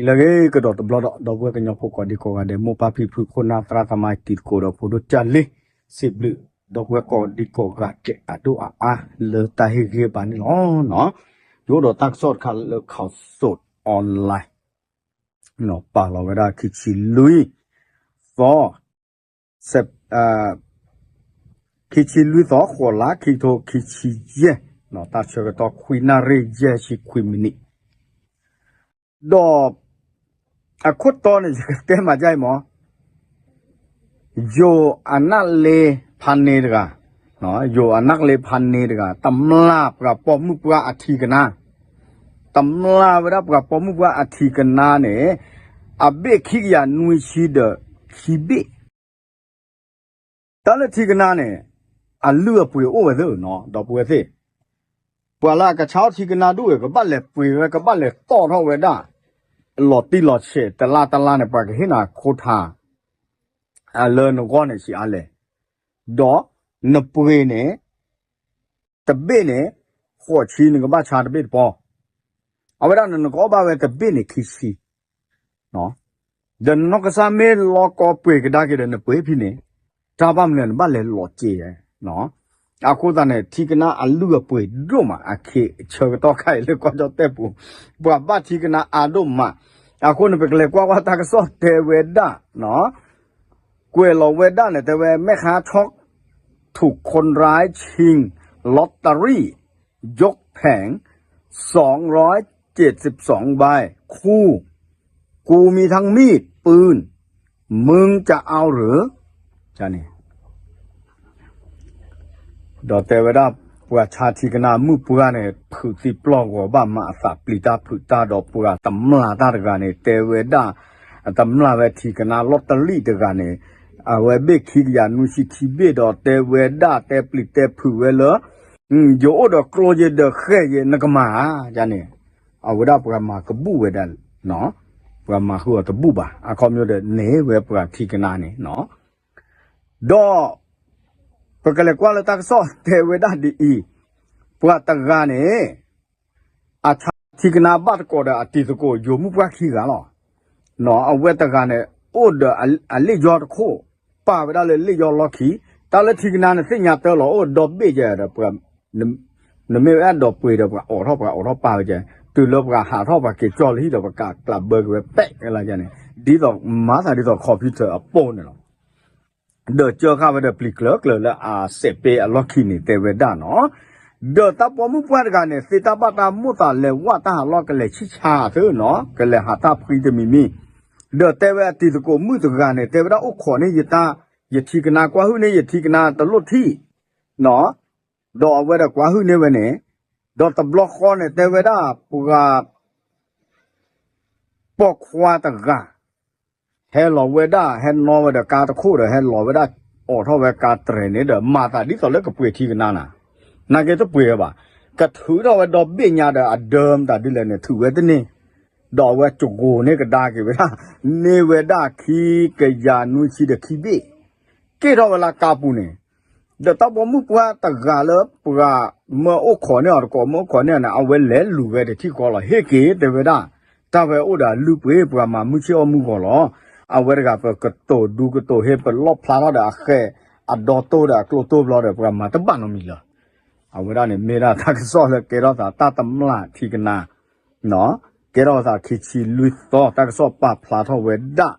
လၢဂ့ၤကဒီးတဘျီဒီး ဒီပုၢ်ဝဲၢ်ကညီဖိကိးဒံကိးဂၤဒဲး မိၢ်ပၢ်ဖံဖု ခိၣ်နၢ်သရၣ်သမါ တံၤသကိးဒီးဖိဒိၣ်ကၢ်လံ, စံးဘျုး ဒီပုၢ်ဝဲၢ်ကိးဒံကိးဂၤဒဲးအဒိၣ်အအါ လၢတၢ်ဟ့ၣ်ဂံၢ်ဘါန့ၣ်လီၤ. ယအိၣ်ဒီးတၢ်ကစီၣ်တခါလၢ Khaosod Online ပာ်လီၤဝဲဒၣ်ခံဆံလွံၢ်သီ ခံဆံလွံၢ်သီ ဃိးလါ ခံကထိခံဆံယဲၢ်, တၢ်ဆၢကတီၢ်ခွံနၣ်ရံၣ်ယဲၢ်ဆံခွံမံးနံး, ဒီး အခိၣ်တီန့ၣ် ယကတဲမၤဒ်အံၤမး, ယိၤအနၣ်လ့ဖါန့တဂၤ, ယိၤအနၣ်လ့ဖါန့တဂၤ တမျၢ်ပှၤပိာ်မုၣ်ပှၢ်အထံကနါ, တမျၢ်ဝဲဒၣ်ပှၤပိာ်မုၣ်ပှၢ်အထံကနါန့ၣ် အဘ့ၣ်ခံကယၤနွံဆံဒီးခံဘ့ၣ် တၢ်လၢထံကနါန့ၣ် အလုၢ်အပှ့ၤအိၣ်ဝဲသ့ၣ်နီၤ ဒီပုၢ်ဝဲၢ်သ့ၣ်, ပှၤလၢအကဆါထီၣ်ထံကနါဒိၣ်ဝဲ ကဘၣ်လဲၤပှ့ၤဝဲ ကဘၣ်လဲၤတီၣ်ထီၣ်ဝဲဒၣ် လီၤတံၢ်လီၤဆဲး တလါတလါန့ၣ် ပှၤကဟ့ၣ်နၤခိၣ်ထါ လၢနဂီၢ်န့ၣ်ဆံးအါလဲၣ်, ဒီးနပှ့ၤန့ၣ် တဘ့ၣ်န့ၣ် ဃိးဆံ နကဘၣ်ဆါတဘ့ၣ်တပီၢ်, အဝဲဒၣ်န့ၣ် နကအီၣ်ဘၣ်ဝဲတဘ့ၣ်န့ၣ်ခံဆံ ဒီးနနီၢ်ကစၢ်မ့ၢ်လီၤကီပှ့ၤကဒါက့ၤဒီး နပှ့ၤဖဲန့ၣ် တၢ်ဘၣ်မနုၤလဲၣ် နဘၣ်လဲၤလီၤစ့ၤ, အဃိသတးန့ၣ် ထံကနါအလုၢ်အပှ့ၤဒိၣ်မး အခ့အဆၢကတီၢ်ခါအံၤလၢကီၢ်ကၠီၣ်တဲၣ်ပူၤ ပှၤဘၣ်ထံကနါအါဒိၣ်မး, အဃိန့ၣ် ပကလဲၤကွၢ်ကွၢ်တၢ်ကစီၣ်တဲဝဲဒၣ် ကွဲးလီၤဝဲဒၣ်န့ၣ် တဲဝဲ แม่ค้าช็อก ถูกคนร้ายชิงลอตเตอรี่ยกแผง สองร้อยเจ็ดสิบสองใบ คู่ กูมีทั้งมีด ปืน มึงจะเอาหรือ န့ၣ် ဒီးတဲဝဲဒၣ် ပှၤဆါထံကနါမုၣ်ပှၢ်န့ၣ် ဖုးသံပျီၢ်ဂီၤဘၣ်မးအသးပျံၤတၢ်ဖုးတၢ်ဒီး ပှၤတမျၢ်တၢ်တဂၤန့ၣ် တဲဝဲဒၣ် တမျၢ်ဝဲထံကနါလီၢ်တလံၣ်တဂၤန့ၣ် အဝဲဘ့ၣ်ခံကယၤနွံဆံခံဘ့ၣ်ဒီး တဲဝဲဒၣ်တဲပျံၤတဲဖုးဝဲလၢ ယအိၣ်ဒီးကျိယဒီးဃဲၣ်ယဲ နကမၤဧါန့ၣ် အဝဲဒၣ်ပှၤမၤကဘူၣ်ဝဲဒၣ် ပှၤမၤဃုာ်အီၤတဘူၣ်ဘၣ် အခီပညီဒီးန့ၢ်ဝဲပှၤထံကနါန့ၣ် ဒီး ပကလဲၤကွၢ်လၢတၢ်ကစီၣ်တဲဝဲဒၣ်ဒ်အံၤ, ပှၤတဂၤန့ၣ် အဆါထံကနါဘၣ်တကိးဒီးအတံၤသကိး ယိၤမုၣ်ပှၢ်ခံဂၤလီၤ. အဝဲတဂၤန့ၣ် အိၣ်ဒီးအလ့ၣ်ယီတခိၣ် ပာ်ဝဲဒၣ်လၢလ့ၣ်ယီလီၢ်ခံ, တၢ်လၢထံကနါန့ၣ်သ့ၣ်ညါတၢ်လီၤ အိၣ်ဒီဘ့ၣ်ယဲဒီး နမ့ၢ်ဝဲအဲၣ်ဒိးပှ့ၤဒီးပှၤအိးထီၣ်ပှၤအိးထီၣ်ပာ်ဝဲကဲ, တုၤလၢပှၤဟးထီၣ်ပှၤက့ၤကၠီလၢဟံၣ်ဒီးပှၤကကျးဘၢက့ၤဝဲပဲၣ်လၢန့ၣ်, ဒ်သိးမၤသးဒ်သိး computer အပိၢ်န့ၣ်လီၤ. ဒီးကၢဃာ်ဝဲဒီးပျံၤကျၢၤကျၢၤလၢအစဲးပ့အလီၢ်ခံန့ၣ် တဲဝဲဒၣ်နီၤ, ဒီးတၢ်ပိာ်မုၣ်ပှၢ်တဂၤန့ၣ် သ့တၢ်ဘၣ်တၢ်မိၣ်သးလဲၤဝၣ်တၢ်ဟးလီၢ်ကလဲၤဆံၣ်ဆါအသၢနီၤ ကလဲၤဟးတၢ်ဖှံတမံၤမံၤ, ဒီးတဲဝဲအတံၤသကိးမုၣ်တဂၤန့ၣ် တဲဝဲဒၣ်အိၣ်ခိးန့ၢ်ယတၢ် ယထံကနါကွၢ်ဟုၣ်န့ၢ်ယထံကနါတလိၣ်ထံၣ်နီၤ, ဒီးအဝဲဒီးကွၢ်ဟုၣ်န့ၢ်ဝဲန့ၣ်, ဒီးတဘျီဃီန့ၣ် တဲဝဲဒၣ်ပှၤ ပိာ်ခွါတဂၤ ဟဲလီၤဝဲဒၣ် ဟဲနီၣ်ဝဲဒီးကါတခိၣ်ဒီး ဟဲလီၤဝဲဒၣ် အိးထီၣ်ဝဲကါတြဲၤန့ၣ်ဒီး မၤသးဒ်သိးလၢကပှ့ၤထံကနါနၤ, နာ်က့တပှ့ၤဝဲဘၣ်, ကထုးထီၣ်ဝဲဒီဘ့ၣ်ညါဒီးအဒၢမတၤဒ်လဲၣ်န့ၣ် ထုးဝဲတန့ၢ်, ဒီးအဝဲကကိးန့ၢ်ကဒါက့ၤဝဲဒၣ် န့ၢ်ဝဲဒၣ်ခံကယၤနွံဆံဒီးခံဘ့ၣ် က့ၢ်ထီၣ်ဝဲလၢကါပူၤန့ၣ်, ဒီးတၢ်ပိာ်မုၣ်ပှၢ်တဂၤလၢပှၤမၢအိၣ်ခိးန့ၢ်အီၤတကိး မၢအိၣ်ခိးန့ၢ်အီၤန့ၣ် အဝဲလဲၤလူၤဝဲတထံၣ်ဃီလီၤ ဟ့ၣ်က့ၤတဲဝဲဒၣ်, တၢ်ဝဲအိၣ်ဒီးအလုၢ်ပှ့ၤ ပှၤမၤမုၢ်ဆ့ၣ်အီၣ်မုၢ်ဂီၤလီၤ, အဝဲတဂၤပကတိၤဒူကတိၤဟ့ၣ် ပလီၣ်ဖျါထီၣ်ဒီးအဃဲၤ အဒီတိၢ်ဒီးအကျိတိၢ်ဘျီဒီး ပှၤမၤတဘၣ်နီတမံၤလၢၤ, အဝဲဒၣ်န့ၣ်မ့ၢ်ဒၣ်တၢ်ကစီၣ်လၢကဲထီၣ်သးတၢ်တမျၢ်ထံကနါ ကဲထီၣ်သးခံဆံလွံၢ်သီ တၢ်ကစီၣ်ပာ်ဖျါထီၣ်ဝဲဒၣ်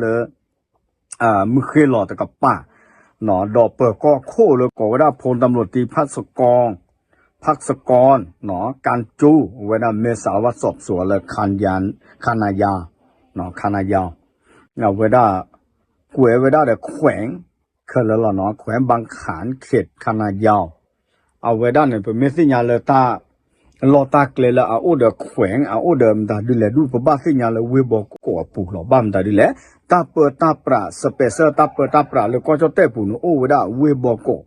လၢ မုၢ်ဃ့ၢ်လီၤတကပၤ, ဒီးပၢၤကီၢ်ခိၣ်လၢကိးဝဲဒၣ် พลตำรวจตรี พักษกร กานจู အဝဲဒၣ်မ့ၢ် สารวัตรสอบสวน လၢ คณะยาว คณะยาว အဝဲဒၣ် ကွဲးဝဲဒၣ်ဒီး แขวง ခဲလၢာ်လီၤနီၤ แขวงบางขัน เขต คณะยาว အဝဲဒၣ်န့ၣ် ပမ့ၢ်သ့ၣ်ညါလၢတၢ် လီၢ်တၢ်ကျဲလၢအအိၣ်ဒီး แขวง အအိၣ်ဒီးမတၤဒ်လဲၣ်ဒုး ပဘၣ်သ့ၣ်ညါလၢဝ့ၢ်ဘီကီးအပူၤလီၤ ဘၣ်မတၤဒ်လဲၣ် တၢ်ပၢတၢ်ပြး special တၢ်ပၢတၢ်ပြးလၢကီၢ်ကၠီၣ်တဲၣ်ပူၤန့ၣ် အိၣ်ဝဲဒၣ်ဝ့ၢ်ဘီကီး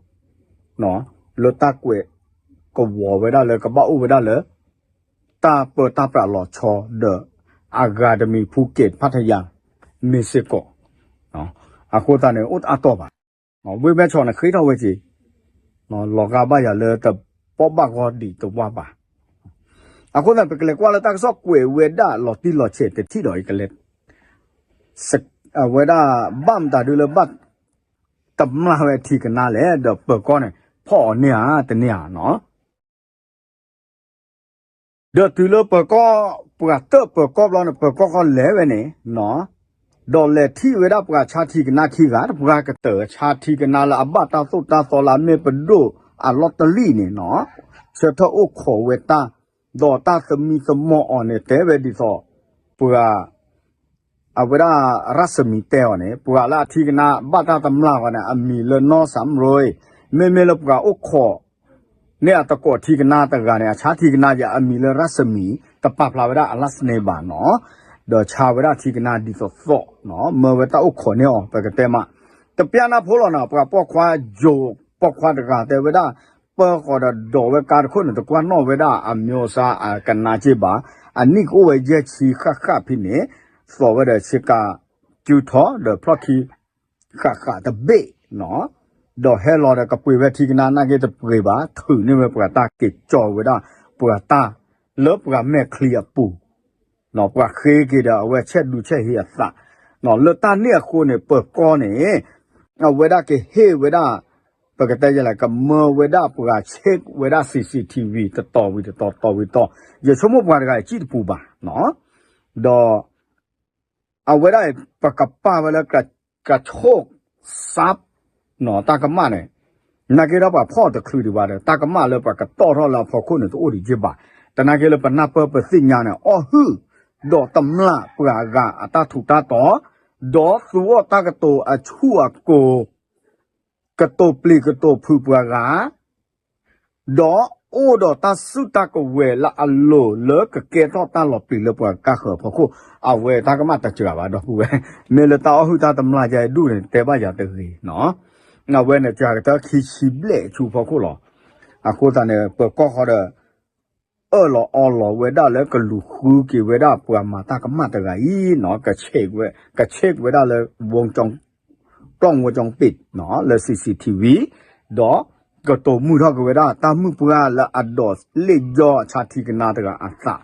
လၢတၢ်ကွဲးကဝီၤဝဲဒၣ်လၢကဘၣ်အိၣ်ဝဲဒၣ်လၢ တၢ်ပၢတၢ်ပြးလီၤဆီဒီး အဂၤတမံၤ ภูเก็ต พัทยา မ့ၢ်စ့ၢ်ကီး အဃိသတးန့ၣ် အိၣ်အါတီၢ်ဘၣ် ဝ့ၢ်မဲၢ်ဆီးန့ၣ် ဃ့ထီၣ်ဝဲက့ၤ လီၤဂာ်ဘၣ်ယၤလၢတဘီၣ်ဘၣ်ဂီၢ်ဒံးတဝၢ်ဘၣ် အဃိသတး ပကလဲၤကွၢ်လၢတၢ်ကစီၣ်ကွဲးဝဲဒၣ်လီၤတံၢ်လီၤဆဲးတထံၣ်ဒီး ယကလဲၤ အဝဲဒၣ်ဘၣ်မတၤဒုလၢဘၣ် တမျၢ်ဝဲထံကနါလဲၣ် ဒီးပၢၤကီၢ်န့ၣ် ဖီၣ်အီၤန့ၢ်ဧါတန့ၢ်ဧါနီၤ. ဒီးတုၤလၢပၢၤကီၢ် ပှၤတၢၣ်ပၢၤကီၢ်ဘျီန့ၣ် ပၢၤကီၢ်ဃီလဲၤဝဲန့ၣ်နီၤ, ဒီးလဲၤထံၣ်ဝဲဒၣ်ပှၤဆါထံကနါခံဂၤ တပှၤကတၢၢ်ဆါထံကနါလၢအဘၣ်တၢ်သိၣ်တၢ်သီလၢအမ့ၢ်ပဒိၣ်အလီတလံၣ်န့ၣ်နီၤ, ဆၢထၢၣ်အိၣ်ခိးဝဲတၢ် ဒီးတၢ်သမံသမိးအီၤန့ၣ် တဲဝဲဒ်သိး ပှၤ အဝဲဒၣ်ရၣ်စမံၤတဲအီၤန့ၣ် ပှၤလၢအထံကနါဘၣ်တၢ်တမျၢ်ဃီန့ၣ် အမံၤလၢနီၢ်စၣ်မရိ, မ့မ့ၢ်လၢပှၤအိၣ်ခိး န့ၢ်အတကိးထံကနါတဂၤန့ၣ် အဆါထံကနါယၤအမံၤလၢရၣ်စမံၤ တပာ်ဖျါဝဲဒၣ်အလါစနဲဘၣ်နီၤ, ဒီးဆါဝဲဒၣ်ထံကနါဒ်သိးသိးနီၤ, မၢဝဲတၢ်အိၣ်ခိးန့ၢ်အီၤ ပကတဲမး, တပျၢ်နၢ်ဖိလီၤနီၤ, ပှၤပိာ်ခွါယိၤ ပိာ်ခွါတဂၤတဲဝဲဒၣ် ပၢဃီၤဒီးဒိးဝဲကါတခိၣ်န့ၣ် တကွၢ်နီၣ်ဝဲဒၣ်အမံၤအစါအကနါက့ဘၣ်, အနံၣ်ကအိၣ်ဝဲယဲၢ်ဆံဃၣ်ဃၣ်ဖဲန့ၣ်, သိးဝဲဒီးဆ့ကၤ ကၠူထီၣ်ဒီးဖျီၣ်ခံ ဃၣ်ဃၣ်တဘ့ၣ်နီၤ, ဒီးဟဲလီၤဒီးကပှ့ၤဝဲထံကနါနာ်က့တပှ့ၤဘၣ်, ထုးန့ၢ်ဝဲပှၤတၢ်က့ၤကၠီဝဲဒၣ် ပှၤတၢ်လၢပှၤမဲာ်ချံအပူၤ, ပှၤဃ့က့ၤဒီးအဝဲဆဲးဒူဆဲးဟ့အသး, လၢတၢ်န့ၣ်အဃိန့ၣ် ပၢၤကီၢ်န့ၣ် အဝဲဒၣ်ကဟ့ၣ်ဝဲဒၣ် ပကတဲယဲလဲၣ် ကမၢဝဲဒၣ်ပှၤ check ဝဲဒၣ် CCTV တတီၤဝံၤတတီၤတီၤဝံၤတီၤ, ယဆိကမိၣ်ပှၤတဂၤအံၤ ကံၣ်တပူၤဘၣ်နီၤ, ဒီး အဝဲဒၣ်အံၤ ပကပာ်ဝဲလၢ ကဆိၣ်စး တၢ်ကမၣ်န့ၣ်, နာ်က့ဒီးပှၤဖီၣ်တချုးဒံးဘၣ်ဒီး တၢ်ကမၣ်လၢပှၤကတီၢ်ထီၣ်လၢအဖီခိၣ်န့ၣ် တအိၣ်ဒံးက့ဘၣ်, တနာ်က့လၢပနၢ်ပၢၢ်ပသ့ၣ်ညါန့ၣ် အီၣ်ဟုၣ်ဒီးတမျၢ်ပှၤဂၤအတၢ်ထူးတၢ်တီၤ, ဒီးသူအီၣ်တၢ်ကတိၤအဆူၣ်အကိၤ ကတိၤပျံၤကတိၤဖုးပှၤဂၤ, ဒီးအိၣ်ဒီးတၢ်စူၢ်တၢ်ကဝဲၤလၢအလိၤလၢကကဲထီၣ်တၢ်လီၤပျံၤလၢပှၤကါဃၢၤအဖီခိၣ်, အဝဲတၢ်ကမၣ်တစှၤဘၣ်ဒီပုၢ်ဝဲၢ်, မ့ၢ်လၢတၢ်အီၣ်ဟုၣ်တၢ်တမျၢ်ယဲဒူၣ်န့ၣ် တဲဘၣ်ယၤတဂ့ၤနီၤ, အဝဲန့ၣ်စှၤကတၢၢ်ခံဆံဘျဲၣ်ဆူဖီခိၣ်လီၤ, အဃိသတးန့ၣ် ပၢၤကီၢ်ဃီဒီး အၢၣ်လီၤအီလီၤဝဲဒၣ်လၢကလူၤဃုက့ၤဝဲဒၣ်ပှၤမၤတၢ်ကမၣ်တဂၤအံၤနီၤ, ကဆဲးဝဲဒၣ်လၢ ကီၢ်ဝိကၠီပ့းနီၤ လၢ CCTV, ဒီးကတိၤမုၢ်ထီၣ်က့ၤဝဲဒၣ် တၢ်မုၣ်ပှၢ်လၢအဒိးလ့ၣ်ယီၢ်အဆါထံကနါတဂၤအသး,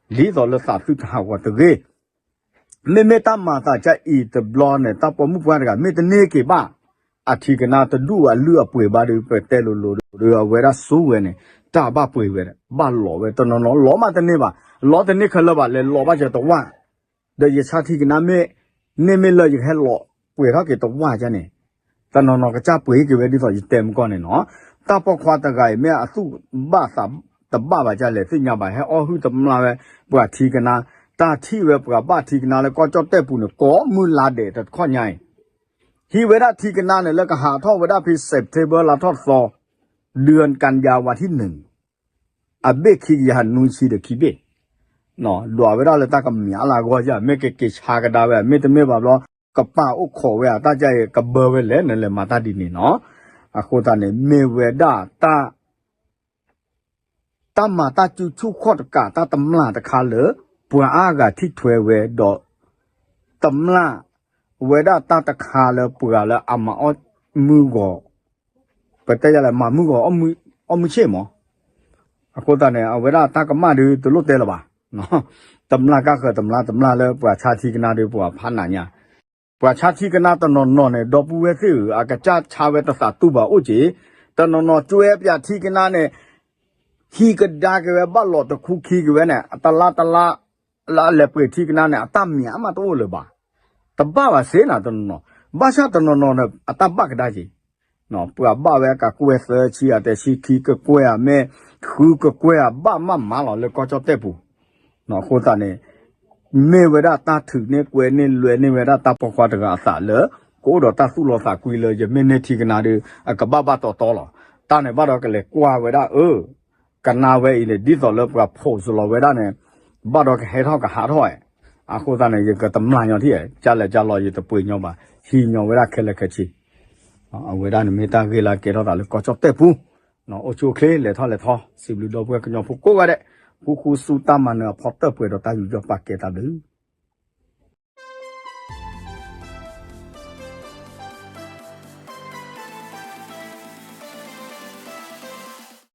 ဒ်သိးလၢသးသုတဟးဂီၤတဂ့ၤ မ့မ့ၢ်တၢ်မၤသးကအံၤတဘျီန့ၣ် တၢ်ပိာ်မုၣ်ပှၢ်တဂၤ မ့ၢ်တန့ၢ်က့ၤဘၣ် အထံကနါတဒူၣ်အလုၢ်အပှ့ၤဘၣ်ဒီး ပတဲလိၤလိၤဒီး အဝဲဒၣ်စူဝဲန့ၣ် တၢ်ဘၣ်ပှ့ၤဝဲ ဘၣ်လီၤဝဲတနီၤနီၤ လီၤမးတန့ၢ်ဘၣ်, လီၤတန့ၢ်ခဲလၢာ်ဘၣ် လဲၤလီၤဘၣ်စၢၤတဝၢ်, ဒီးယဆါထံကနါမ့ၢ် န့ၢ်မ့ၢ်လၢယကဟဲလီၤပှ့ၤထီၣ်က့ၤတဝၢ်ကန့ၣ် တနီၤနီၤကစၢ်ပှ့ၤက့ၤဝဲဒ်သိးယတဲမကီၢ်န့ၣ်နီၤ, တၢ်ပိာ်ခွါတဂၤအံၤ မ့ၢ်အသူၣ်ဘၣ်သးတဘၣ်ဘၣ် ကလဲၤသ့ၣ်ညါဘၣ် ဟဲအီၣ်ဟုၣ်တမျၢ်ဝဲ ပှၤထံကနါ, တၢ်ထံၣ်ဝဲပှၤဘၣ်ထံကနါလၢကီၢ်ကၠီၣ်တဲၣ်ပူၤန့ၣ် ကိးမုၢ်လါဒဲးတခီညါအံၤ, ဟံးဝဲဒၣ်ထံကနါန့ၣ် လၢကဟးထီၣ်ဝဲဒၣ်ဖဲ September လါထီၣ်သီ ဒၢၣ်ကၣ်ယၤဝးထံၣ်န့ၣ် အဘ့ၣ်ခံကယၤနွံဆံဒီးခံဘ့ၣ် ဒွးဝဲဒၣ်လၢတၢ်ကမၠးလၢအဂီၢ်ယၤ မ့ၢ်ကက့ၤဆါကဒါဝဲ မ့တမ့ၢ်ဘၣ်ဘျီ ကပာ်အိၣ်ခိးဝဲအတၢ်ကဲအံၤ ကဘၢဝဲလဲၣ် နလဲၤမၤတၢ်ဒ်န့ၣ်နီၤ, အဃိသတးန့ၣ် မ့ၢ်ဝဲဒၣ်တၢ် တၢ်မၤတၢ်စုဆူၣ်ခီၣ်တကး တၢ်တမျၢ်တခါလၢ ပှၤအါဂၤထံၣ်ထွဲဝဲဒီး တမျၢ်ဝဲဒၣ်တၢ်တခါလၢပှၤလၢအမၤအီၣ်မုၢ်ဂီၤ ပတဲယၤလဲၣ် မၤမုၢ်ဂီၤအီၣ်မုၢ်ဆ့ၣ်မး, အဃိသတးန့ၣ် အဝဲဒၣ်တၢ်ကမၣ်ဒုးတလိၣ်တဲလၢၤဘၣ်, တမျၢ်ကါဃၢၤတမျၢ် တမျၢ်လၢပှၤဆါထံကနါဒုးပှၤဖးနးညါ, ပှၤဆါထံကနါတနီၤနီၤန့ၣ် ဒီပုၢ်ဝဲၢ်သ့ၣ်ဧၢ အကစၢ်ဆါဝဲတသးတူၢ်ဘၣ်အိၣ်က့ၤ, တနီၤနီၤကွဲပၠးထံကနါန့ၣ် ဟံးကဒါက့ၤဝဲဘၣ်လီၤတခူခံက့ၤဝဲန့ၣ် အတလါတလါ လၢအလဲၤပှ့ၤထံကနါန့ၣ် အတၢ်မၠးမးတအိၣ်လၢၤဘၣ်, တဘၣ်ဘၣ်စ့ၢ်နီၤတနီၤနီၤ, ဘၣ်ဆၣ်တနီၤနီၤန့ၣ် အတၢ်ဘၣ်ကဒါက့ၤ ပှၤဘၣ်ဝဲကကွဲၢ်သၢဆံ အတဲဆံခံကကွဲၢ်ဧါ မ့ၢ်ဃုကကွဲၢ်ဧါ ဘၣ်မးမးလီၤလၢကီၢ်ကၠီၣ်တဲၣ်ပူၤ, အဃိသတးန့ၣ် မ့ၢ်ဝဲဒၣ်တၢ်ထုးန့ၢ်ကွဲးန့ၢ်လွဲန့ၢ်ဝဲဒၣ်တၢ်ပိာ်ခွါတဂၤအသးလၢ ကအိၣ်ဒီးတၢ်သူၣ်လီသးကွံလၢ ယမ့ၢ်န့ၢ်ထံကနါဒီး အကဘၣ်ဘၣ်တီတီလီၤ, တၢ်န့ၣ်ဘၣ်ဒီးကလဲၤကွၢ်ဝဲဒၣ်အၢ ကနါဝဲအံၤန့ၣ် ဒ်သိးလၢပှၤ post လီၤဝဲဒၣ်န့ၣ် ဘၣ်ဒီးကဟဲထီၣ်ကဟးထီၣ်ဧါ, အဃိသတးန့ၣ် ယကတမျၢ်ညီထံၣ် ကလဲၤကလီၤ ယတပှ့ၤညီဘၣ် ဟံးညီဝဲဒၣ်ခဲလၢာ်ခဲဆ့, အဝဲဒၣ်န့ၣ်မ့ၢ်တၢ်ဂ့ၢ်လၢကဲထီၣ်သးလၢကီၢ်ကၠီၣ်တဲၣ်ပူၤ, အိၣ်ဆူၣ်အိၣ်ချ့ လဲၤထီၣ်လဲၤထီ စံးဘျုးဒီပုၢ်ဝဲၢ်ကညီဖိကိးဂၤဒဲး, ဃူဃူဆူတၢ်မၤနၢၤအဖီတၢၣ်ပှဲၤဒီးတၢ်ယူးယီၣ်ပာ်ကဲတၢ်ဘျုး